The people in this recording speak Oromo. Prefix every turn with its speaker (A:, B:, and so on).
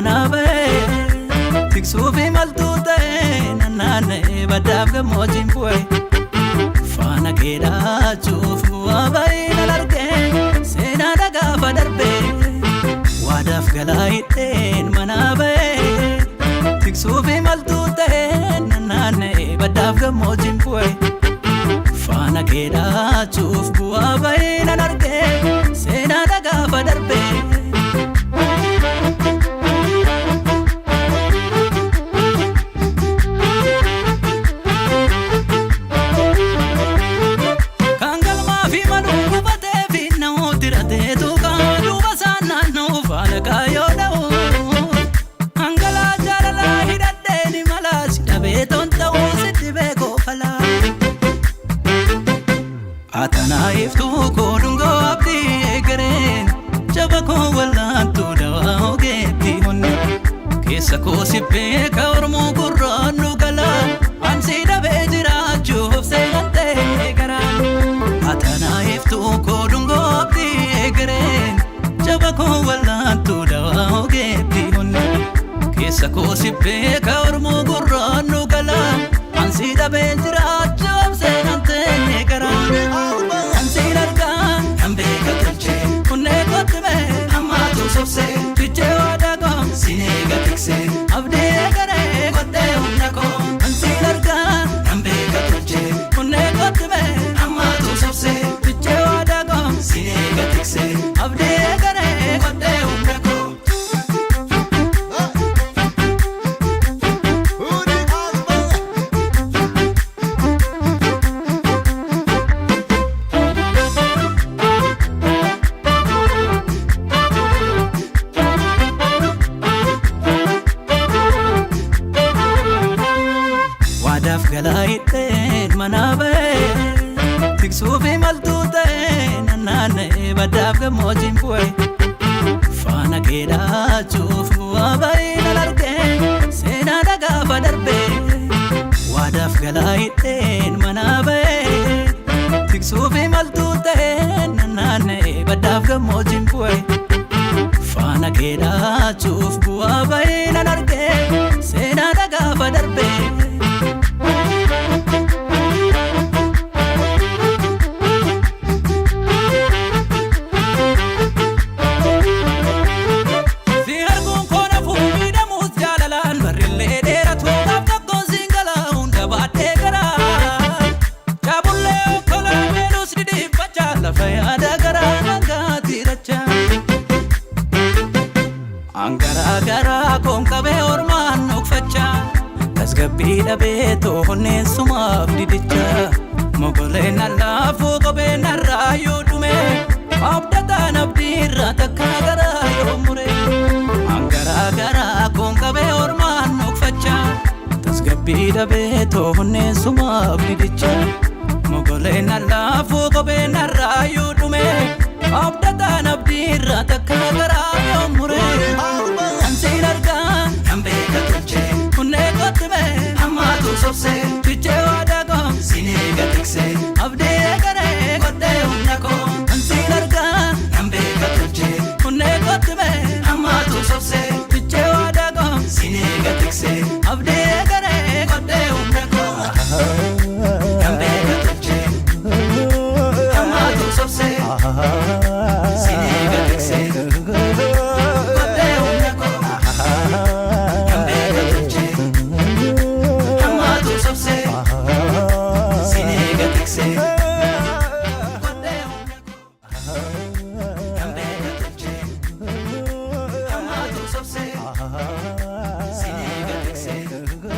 A: manaa ba'ee tiksuu fi maltuu ta'ee nannaana'ee baddaaf gammoojjiin bu'ee faana kee dhaachuuf bu'aa ba'ee nan argee seenaa dhagaafa darbee waadaaf galaa hidheen manaa ba'ee tiksuu fi maltuu ta'ee nannaana'ee baddaaf gammoojjiin bu'ee faana kee dhaachuuf bu'aa ba'ee nan argee seenaa dhagaafa darbee. Kan galmaa fi maluu gubatee fi namooti rateetu kan duuba isaan naannoo faana kaayyoo dha'u. Hangalaa jaalalaa hidhadhee ni malaa si dhabee tonta'uu sitti beekoo falaa. Atanaa iftuu koo dhungoo abdii eegareen jaba koo wallaantuu dawaa ogeetti honne keessa koo si beeka oromoo gurraan nu galaa ansi dhabee jiraachuuf seenan ta'e garaa. Atanaa iftuu koo dhungoo abdii eegareen jaba koo wallaantuu dawaa ogeetti honne keessa koo si beeka oromoo gurraan nu galaa ansi dhabee jiraachuuf seenan ta'e garaa. Ansiin argaa kan beeka tolchee kunnee kootti mee hammaatu sobsee fichee waadaa koo sineega tiksee abdii eegaree kottee humna koo. Ansiin argaa kan beeka tolchee kunnee kootti mee hammaatu sobsee fichee waadaa koo sineega tiksee abdii eegaree kottee humna koo. Waadaaf galaa hidheen manaa ba'ee tiksuu fi maltuu ta'ee nannaana'ee baddaaf gammoojjiin bu'ee faana kee dhaachuuf bu'aa ba'ee nan argee seenaa dhagaafa darbee waadaaf galaa hidheen manaa ba'ee tiksuu fi maltuu ta'ee nannaana'ee baddaaf gammoojjiin bu'ee faana kee dhaachuuf bu'aa ba'ee nan argee seenaa dhagaafa darbee. Si arguun koo nafuu miidhamuus jaalalaan barrillee dheeratu gaaf tokkoon siin galaa hunda baadhee garaa. Chaabullee okkolaa meelus didhiiffachaa lafa yaada garaa nagaatti rachaa. Angaraa garaa koon qabee ormaan dhokfachaa tasgabbii dhabee toonneen sumaaf didichaa mogoleen allaafuu kopheen narraa yoo dhume abdataan abdii irraa takka garaa yoo mure. Angaraa garaa koon qabee ormaan dhokfachaa tasgabbii dhabee toonneen sumaaf didichaa mogoleen allaafuu kopheen narraa yoo dhume abdataan abdii irraa takka garaa yoo mure. Ansiin argaa kan beeka tolchee kunnee kootti mee hammaatu sobsee fichee waadaa koo sineega tiksee abdii eegaree kottee humna koo. Ansiin argaa kan beeka tolchee kunnee kootti mee hammaatu sobsee fichee waadaa koo sineega tiksee abdii eegaree kottee humna koo. Kan beeka tolchee hammaatu sobsee sineega tiksee kottee humna koo. Kan beeka tolchee hammaatu sobsee sineega tiksee kottee humna koo. Kan beeka tolchee hammaatu sobsee sineega tiksee.